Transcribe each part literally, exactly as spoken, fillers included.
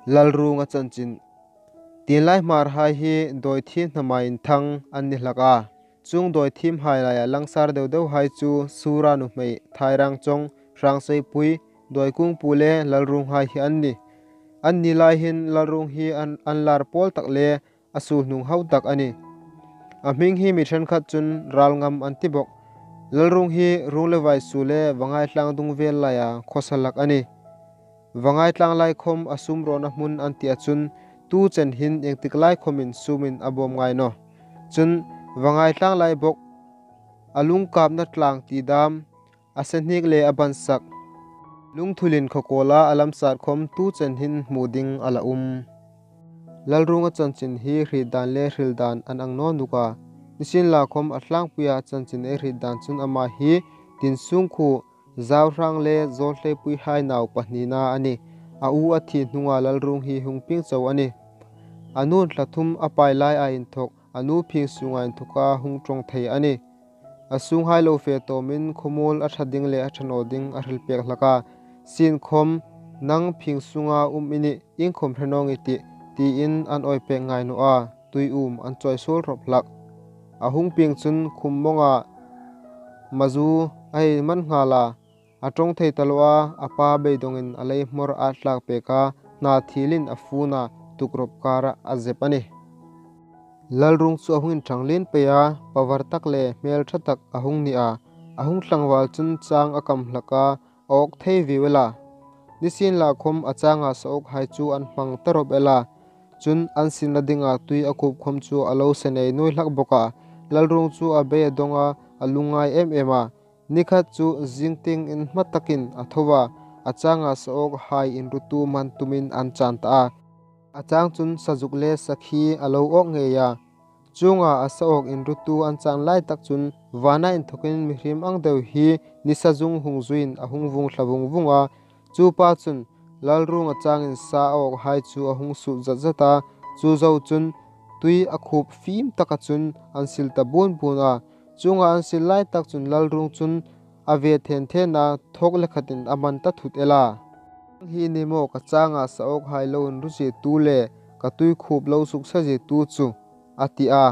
Lalrunga chanchin. Tienlai Hmarhai hi dawi thiem hnama inthang an ni hlak a. Chuong dawi thiemhai laia langsar deu deuhai chu sura nuhmei Thairang Chawng, Hrangseipui, Dawikungpu le Lalrunghai hi an nih. Anni lai hin Lalrung hi an, an lar pawl tak le a sulhnung hau tak a nih. A hming hi mi ṭhenkhat chun Ralngam an ti bawk. Lalrung hi Rung le Vaisu le Vangaitlang dung vel laia khawsa hlak a nih. Vangaitlang lai khawm a sumrawna hmun an ti a chun, tu chen hin iengtik lai khawmin sumin a bawm ngai naw. Chun Vangaitlang lai bawk, a lungkapna tlang ti dam, a sehnik le a bansak, Lungthulin khaw kawla a lamsat khawm tu chen hin hmu ding a la um. Lalrunga chanchin hi hriet dan le hril dan an ang naw nuk a. Nisienlakhawm a tlangpuia chanchin ei hriet dan chun ama hi Tinsung khuo Zauhrang le Zawlhleipuihai nau pahnina a nih. A u a thi hnunga Lalrung hi hung pieng chau a nih. A nun thla thum a pai laia inthawk, a nu phing sunga inthoka hung ṭawng thei a nih. A sunghai lo fe tawmin khawmuol a ṭha ding le a ṭha naw ding a hril pek hlak a. Sienkhawm, nang phing sunga um i nih, iengkhawm hre naw nge i tih, tiin an awi pek ngai naw a, tui um an chawi suol rawp hlak. A hung pieng chun khum mawnga mazu a hei man nghal a, a ṭawng thei ta lo a, a pa beidongin a lei hmawr a tlak pek a, hna thilin a fun a, tukrawp kara a zep a nih. Lalrung chu a hung inṭhang lien pei a, pavar tak le hmel ṭha tak a hung ni a, a hung tlangval chun chang a kam hlak a, a awk thei viu el a. Nisienlakhawm a changa sa awkhai chu an hmang ta rawp el a, chun an silna dinga tui a khup khawm chu a lo se nei nuoi hlak bawk a. Lalrung chu a bei a dawng a, a lungngai em em a. Ni khat chu zing tieng inhma takin a tho a, a changa sa awkhai inrutu man tumin an chan ta a. A chang chun sazuk le sakhi a lo awk ngei a. Chuonga a sa awk inrutu an chan lai tak chun vana inthokin mihriem ang deu hi nisa zung hung zuiin a hung vung thla vung vung a. Chu pa chun Lalrung a changin sa a awkhai chu a hung sut zat zat a. Chu zo chun tui a khup fim taka chun an sil ta bun bun a. Chuonga an sil lai tak chun Lalrung chun a ve then then a, thawk le khatin a man ta thut el a. Hi ni maw ka changa sa awkhai lo inru zietu le ka tui khup lo suksa zietu chu, a ti a.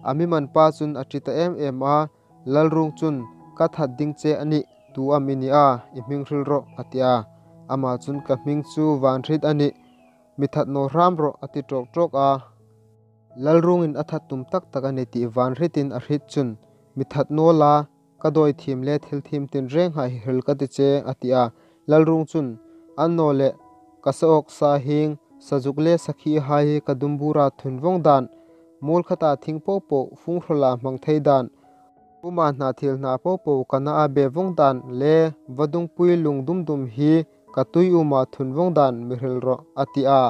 A mi man pa chun a ṭi ta em em a, Lalrung chun ka that ding che a nih, tu am i ni a, i hming hril rawh, a ti a. Ama chun ka hming chu Vanhrit a nih, mi that naw hram rawh, a ti tawk tawk a. Lalrungin a that tum tak tak a nih tih Vanhritin a hriet chun, mi that naw la, ka dawi thiem le thil thiem tin renghai hi hril ka ti che, a ti a. Lalrung chun, an naw leh, ka sa awk sa hieng, sazuk le sakhihai hi ka dumbura thun vawng dan, muol khata thing po po funghrala hmang thei dan, uma hna thil hna po po ka naa be vawng dan le vadungpui lung dum dum hi ka tui uma thun vawng dan mi hril rawh, a ti a.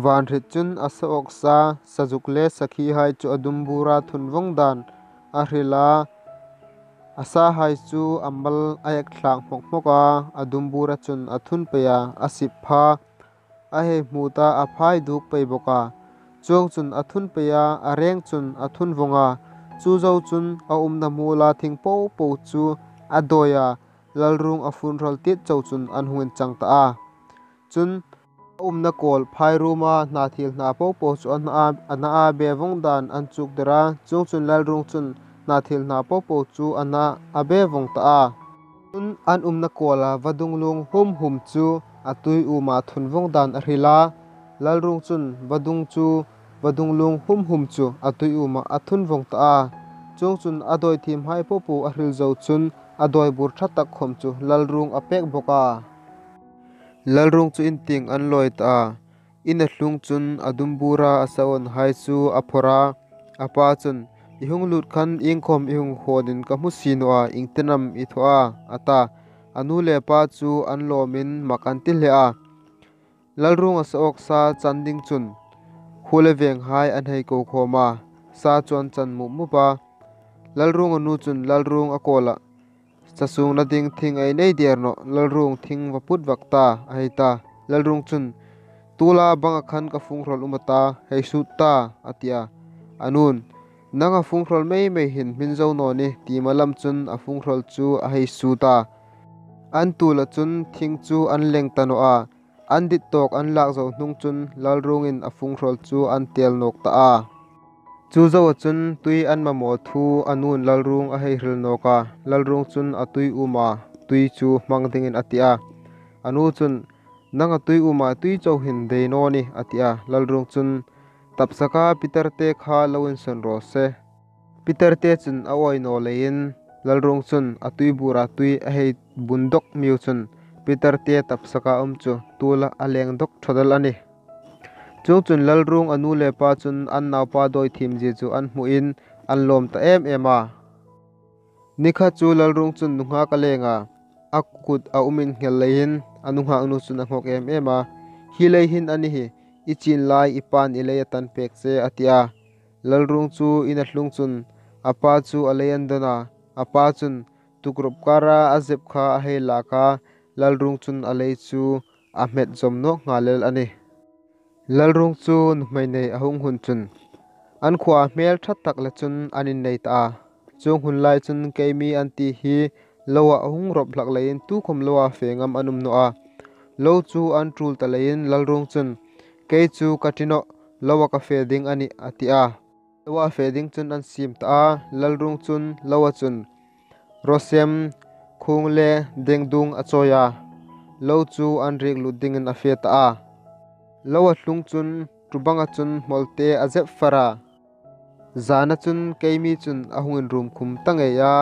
Vanhrit chun a sa awk sa, sazuk le sakhihai chu a dumbura thun vawng dan a hril a. A sahai chu a mal a ek thlak hmawk hmawk a, a dumbura chun a thun pei a, a sip pha. A hei hmu ta a phai duk pei bawk a. Chuong chun a thun pei a, a reng chun a thun vawng a. Chu zo chun a umna muola thing po po chu a dawi a, Lalrung a fun hrawl tit chau chun an hung inchang ta a. Chun a umna kawl phai ruma hna thil hna po po chu a hna a, a naa be vawng dan an chuk der a, chuong chun Lalrung chun hna thil hna po po chu a naa be vawng ta a. Chun an umna kawla vadung lung hum hum chu a tui uma thun vawng dan a hril a. Lalrung chun vadung chu vadung lung hum hum chu a tui uma a thun vawng ta a. Chuong chun a dawi thiemhai po po a hril zo chun a dawi bur ṭha tak khawm chu Lalrung a pek bawk a. Lalrung chu in tieng an lawi ta a. In a tlung chun a dumbura a sa awnhai chu a phawrh a. A pa chun, i hung lut khan iengkhawm i hung hawnin ka hmu si naw a, iengtin am i thaw a, a ta. A nu le pa chu an lawmin mak an ti hle a. Lalrung a sa awk sa chan ding chun khuo le venghai an hei ko khawm a, sa chu an chan mup mup a. Lalrung a nu chun Lalrung a kawla, sasungna ding thing ei nei der nawh, Lalrung thing va put vak ta, a hei ta. Lalrung chun, tu la banga khan ka fung hrawl um a ta, hei sut ta, a ti a. A nun, nang a fung hrawl mei mei hin hmin zo naw ni, ti malam chun a fung hrawl chu a hei sut a. An tula chun thing chu an leng ta naw a. An dit tawk an lak zo hnung chun Lalrungin a fung hrawl chu an tel nawk ta a. Chu zoa chun tui an mamaw thu a nun Lalrung a hei hril nawk a. Lalrung chun a tui uma tui chu hmang dingin a ti a. A nu chun, "Nang a tui uma tui chau hin dei naw ni," a ti a. Lalrung chun, "Tapsaka Peter te kha lo insawn raw se." Peter te chun a awi naw leiin Lalrung chun a tui bura tui a hei bun dawk miu chun Peter te tapsaka um chu tuola a leng dawk thaw dal a nih. Chuongchun Lalrung a nu le pa chun an naupa dawi thiem zie chu an hmuin an lawm ta em em a. Ni khat chu Lalrung chun nunghak a leng a, a kut a um inngel leiin a nunghak nu chun a nghawk em em a. "Hi lei hin a ni hi, i chin lai i pan i lei a tan pek che," a ti a. Lalrung chu in a tlung chun a pa chu a lei an dawn a. A pa chun tukrup kara a zep kha a hei lak a, Lalrung chun a lei chu a hmet zawm nawk nghal el a nih. Lalrung chu nuhmei nei a hung hun chun an khuo hmel ṭha tak le chun an innei ta a. Chuong hun lai chun keimi an ti hi loa a hung rawp hlak leiin tukhawm loa fe ngam an um naw a. Lo chu an tul ta leiin Lalrung chun, "Kei chu ka ṭi nawh, loa ka fe ding a nih," a ti a. Loa fe ding chun an siem ta a. Lalrung chun loa chun rawsem, khung le dengdung a chawi a. Lo chu an riek lut dingin a fe ta a. Loa tlung chun ṭubanga chun hmawlte a zep far a. Zana chun keimi chun a hung inrum khum ta ngei a.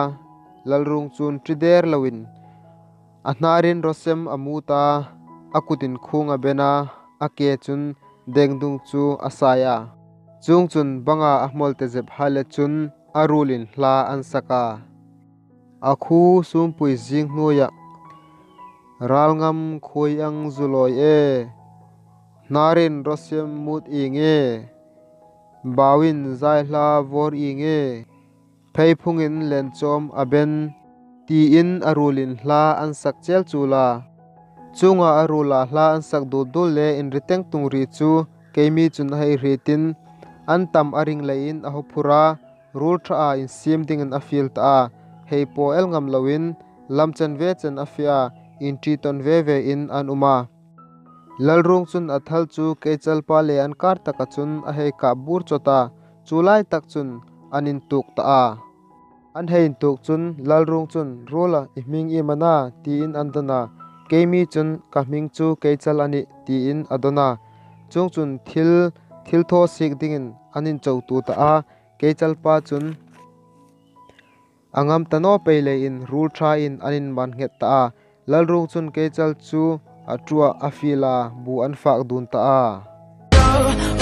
Lalrung chun ṭi der loin a hnarin rawsem a mut a, a kutin khung a ben a, a ke chun dengdung chu a sai a. Chuongchun banga a hmawlte zep hai le chun a ruolin hla an sak a. A khu sumpui zing hnuoia, "Ralngam khuoi ang zu lawi e, hnarin rawsem mut i nge, bauin zaihla vawr i nge, pheiphungin lenchawm a ben," tiin a ruolin hla an sak chel chul a. Chuonga a ruola hla an sak dul dul le inri teng tung ri chu keimi chun a hei hrietin an tam a ring leiin a haw phur a, ruol ṭhaa insiem dingin a fiel ta a. Hei paw el ngam loin lam chen ve chen a fe a, inṭi tawn ve vein an um a. Lalrung chun a thal chu keichalpa le an kar taka chun a hei kap bur chawt a, chu lai tak chun an intuok ta a. An hei intuok chun Lalrung chun, "Ruola, i hming iem a na?" tiin an dawn a. Keimi chun, "Ka hming chu Keichal a nih," tiin a dawn a. Chuongchun thil, thil thaw sik dingin an inchawktu ta a. Keichalpa chun a ngam ta naw pei leiin ruol ṭhain an inman nghet ta a. Lalrung chun Keichal chu a ṭuah a fiel a, bu an fak dun ta a.